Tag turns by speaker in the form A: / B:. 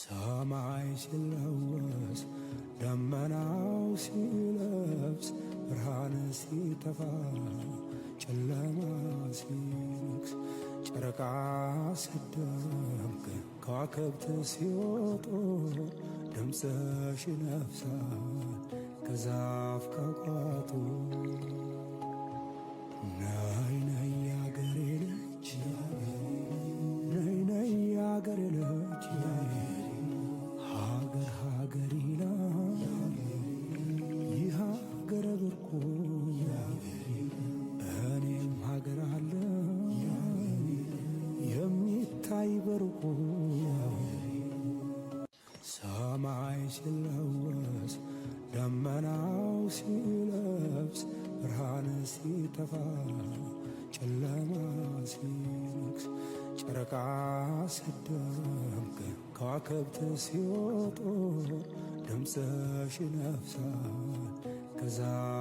A: ሰማይ ሲለወስ ደመናው ሲለብስ ብርሃን ሲጠፋ ጨለማ ሲነግስ ጨረቃ ስትደምቅ ከዋክብት ሲወጡ ድምፅሽ ይነፍሳል ከዛፍ ከቋጡ። ነይ ነይ ያገሬ ልጅ፣ ነይ ነይ ያገሬ ልጅ፣ ሀገር ሀገር ይላል ይህ ሀገረ ብርቁ፣ እኔም ሀገር አለ የሚታይ በሩቁ። ሰማይ ሲለወስ ደመናው ሲለብስ ብርሃን ሲጠፋ ጨለማ ሲነግስ ጨረቃ ስትደምቅ ከዋክብት ሲወጡ ድምፅሽ ይነፍሳል ከዛፍ